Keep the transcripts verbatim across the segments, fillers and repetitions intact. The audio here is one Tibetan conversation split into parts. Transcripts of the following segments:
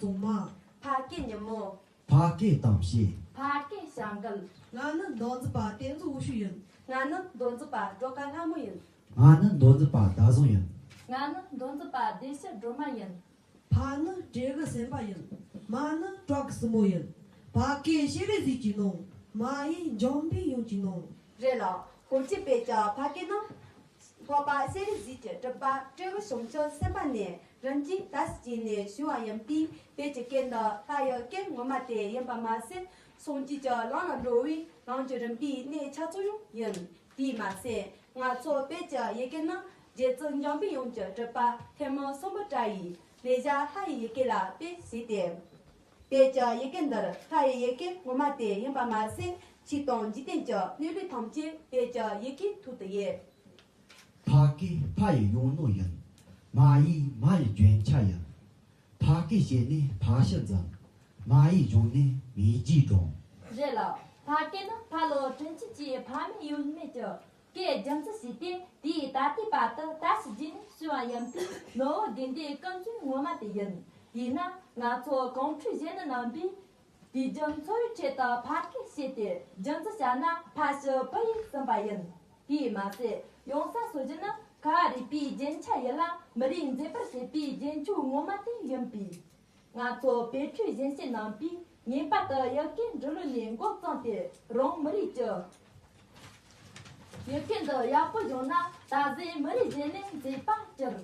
སྲུང་མ། ཕ་སྐད་ཉིན་མོ། ཕ་སྐད་གཏམ་བཤད། ཕ་སྐད་བྱ་འགུལ། ང་ནི་མདོ་འཛིན་པ་བསྟན་འཛིན་འོད་ཕྱུག་ཡིན། ང་ནི་མདོ་འཛིན་པ་སྒྲོལ་དཀར་ལྷ་མོ་ཡིན། ང་ནི་མདོ་འཛིན་པ་ཟླ་བཟང་ཡིན། ང་ནི་མདོ་འཛིན་པ་བདེ་ཕྱིར་སྒྲོལ་མ་ཡིན། ཕ་ནི་འབྲས་བུ་སེམས་དཔའ་ཡིན། མ་ནི་བྲག་གི་སྲིན་མོ་ཡིན། ཕ་སྐད་བྱེད་རིགས་ཟིག་གི་ནང་། མ་ཡི་འཇོམས་པའི་ཡུམ་གྱི་ནང་། རེད་ལ། ཧོར་གྱི་བོད་ཀྱི་ཕ་སྐད་ནི། འཕགས་པ་ཤེས་རིག་གཟིགས་ཀྱི་གྲུབ་པ་སྤྲེའུ་བྱང་ཆུབ་སེམས་དཔའ་ནས་རིམ་གྱིས་ད་ཞིག་བྱས་ནས་བྱུང་བ་ཡིན་པས། བོད་ཀྱི་སྐད་འདི་ལྷ་ཡི་སྐད་ངོ་མ་དེ་ཡིན་པ་མ་ཟད། སངས་རྒྱས་ཀྱི་ལམ་ལ་འགྲོ་བའི་ལམ་གྱི་རིམ་པའི་གནས་ཆ་ཚང་ཡང་ཡིན། དེས་མ་ཟད། ང་ཚོ་བོད་ཀྱི་ཡི་གེ་ནི་རྗེ་བཙུན་འཇམ་པའི་དབྱངས་ཀྱི་གྲུབ་པ་ཐེར་འབུམ་གསུམ་པོ་བཀྲ་ཡི་ལེགས་སྦྱར་ལྷ་ཡི་ཡི་གེ་ལ་དཔེ་བྱས་ཏེ། བོད་ཀྱི་ཡི་གེ་འདིར་ལྷ་ཡི་ཡི་གེ་ངོ་མ་དེ་ཡིན་པ་མ་ཟད། ཆོས་དང་འཇིག་རྟེན་གྱི་གནས་ལུགས་ཐམས་ཅད་བོད་ཀྱི་ཡི་གེའི་ཐོག་ཏུ་ཡོད། ཕ་སྐད་ཕ་ཡི་གཡུང་ནོར་ཡིན། མ་ཡིས་མ་ཡི་རྒྱན་ཆ་ཡིན། ཕ་སྐད་བཤད་ནས་ཕ་ཤི་འཛིན། མ་ཡིས་བཞོན་ནས་མི་རྒྱུད་འགྲོ། རེད་ལ། ཕ་སྐད་ནི་ཕ་ལོ་དྲིན་ཆེན་གྱིས་ཕ་མེས་ཡོད་མེད་ཀྱི་སྐད་རྒྱུན་འཛིན་བྱས་ཏེ། དེའི་ད་ལྟའི་བར་དུ་ད་ཞིག་རྗེས་ནས་བྱུང་བ་ཡིན་པས། ནོར་བུ་དགེ་འདུན་ཀུན་སྤྱོད་ངོ་མ་དེ་ཡིན། དེས་ན་ང་ཚོ་གོང་འཕྲོས་གཞོན་ནུ་རྣམ་པས། དུས་རྒྱུན་འཚོ་བའི་ཁྲོད་དུ་ཕ་སྐད་བཤད་དེ་རྒྱུན་འཛིན་བྱས་ན་ཕ་ཤི་བུ་ཡིས་ཟིན་པ་ཡིན། དེས་མ་ཟད། གཡུང་ས་སོ་བཞི་ནི་ཁ་བ་རི་པའི་རྒྱན་ཆ་ཡིན་ལ། མི་རིགས་མཛེས་པར་བྱེད་པའི་རྒྱན་ཆོས་ངོ་མ་དེ་ཡིན་པས། ང་ཚོ་བོད་ཕྲུག་གཞོན་སྐྱེས་རྣམ་པས་ངེས་པར་དུ་ཡི་གེ་འབྲི་ཀློག་ནས་འགོ་བརྩམས་ཏེ། རང་མི་རིགས་ཀྱི་ཡི་གེ་འདི་ཡག་པོ་སྦྱངས་ན། ད་གཟོད་མི་རིགས་གཞན་ནས་མཛེས་པར་གྱུར།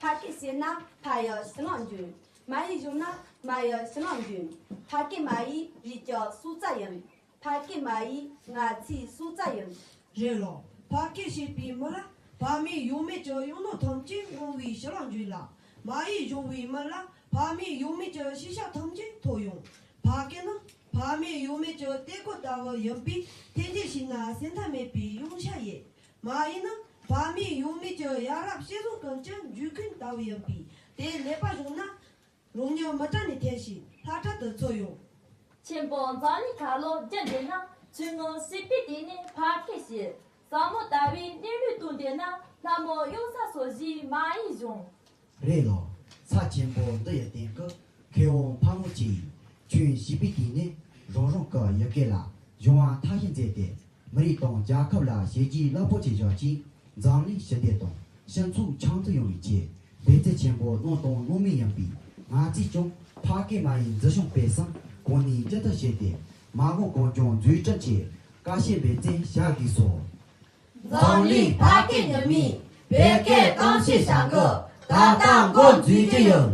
ཕ་སྐད་བཤད་ན་ཕ་ཡི་ཕྱི་ལམ་འཇོན། མ་ཡིས་བཞོན་ན་མ་ཡི་ཕྱི་ལམ་འཇོན། ཕ་སྐད་མ་ཡིས་རིགས་ཀྱི་སྲོག་རྩ་ཡིན། ཕ་སྐད་མ་ཡིས་ང་ཚོའི་སྲོག་རྩ་ཡིན། རེད་ལ། ཕ་སྐད་བཤད་པའི་མི་ལ་ཕ་མེས་ཡོད་མེད་ཀྱི་གཡུང་ནོར་ཐམས་ཅད་བསྔོ་བའི་ཕྱི་ལམ་འཇོན་ལ། མ་ཡིས་བཞོན་པའི་མི་ལ་ཕ་མེས་ཡོད་མེད་ཀྱི་ཤེས་བྱ་ཐམས་ཅད་ཐོབ་ཡོང་། ཕ་སྐད་ནི་ཕ་མེས་ཡོད་མེད་ཀྱི་གཏེ་སྒོ་ལྟ་བུ་ཡིན་པས། འཐེན་འཁྱེར་བྱས་ན་ཟད་མཐའ་མེད་པའི་གཡུང་ཆ་ཡིན། མ་ཡིས་ནི་ཕ་མེས་ཡོད་མེད་ཀྱི་ཡ་རབས་བཤད་སྲོལ་ཀུན་གྱི་འཇུག་ཁུངས་ལྟ་བུ་ཡིན་པས། དེ་ལེགས་པར་བཞོན་ན། རང་ཉིད་མི་གྲལ་ནས་འཐེན་ཞིང་ལྷ་གྲལ་དུ་ཚུད་ཡོང་། ཆེན་པོ་འཛམ་གླིང་ཁ་ལོ་བརྒྱུད་འདས་ན། ཆོས་ངོར་སྲིད་པའི་དུས་ནས་ཕ་སྐད་བཤད། ཟབ་མོ་ལྟ་བའི་གནས་ལུགས་སྟོན་འདས་ན། ལྷ་མོ་གཡུང་ས་སོ་བཞིའི་མ་ཡིས་བཞོན། རེད་ལ། ས་ཆེན་པོ་འདི་ཡི་སྟེང་གི་མཁས་དབང་ཕ་བོང་ཁྱེད་ཡིས། ཁྱོད་སྲིད་པའི་དུས་ནས་རང་རང་གི་ཡི་གེ་ལ་སྦྱོང་བ་མཐར་ཕྱིན་མཛད་དེ། མི་རིགས་དང་རྒྱལ་ཁབ་ལ་བྱས་རྗེས་རླབས་པོ་ཆེ་བཞག་ཅིང་། འཛམ་གླིང་ཞི་བདེ་དང་སྤྱི་ཚོགས་འཆམ་མཐུན་ཡོང་བའི་ཆེད་འབད་བརྩོན་ཆེན་པོ་གནང་དང་གནང་མུས་ཡིན་པས། ང་ཚོས་ཀྱང་ཕ་སྐད་མ་ཡི་མཛེས་ཤིང་དཔེ་བཟང་གོང་ནས་ཇི་ལྟར་བྱས་ཏེ། མ་འོངས་གང་བྱུང་འཛུགས་སྐྲུན་ཆེད་དཀའ་སྤྱད་འབད་བརྩོན་བྱ་དགོས་སོ། འཛམ་གླིང་ཕ་སྐད་ཉིན་མོའི་བོད་སྐད་གཏམ་བཤད་བྱ་འགུལ་ད་ལྟ་འགོ་འཛུགས་ཀྱི་ཡོད།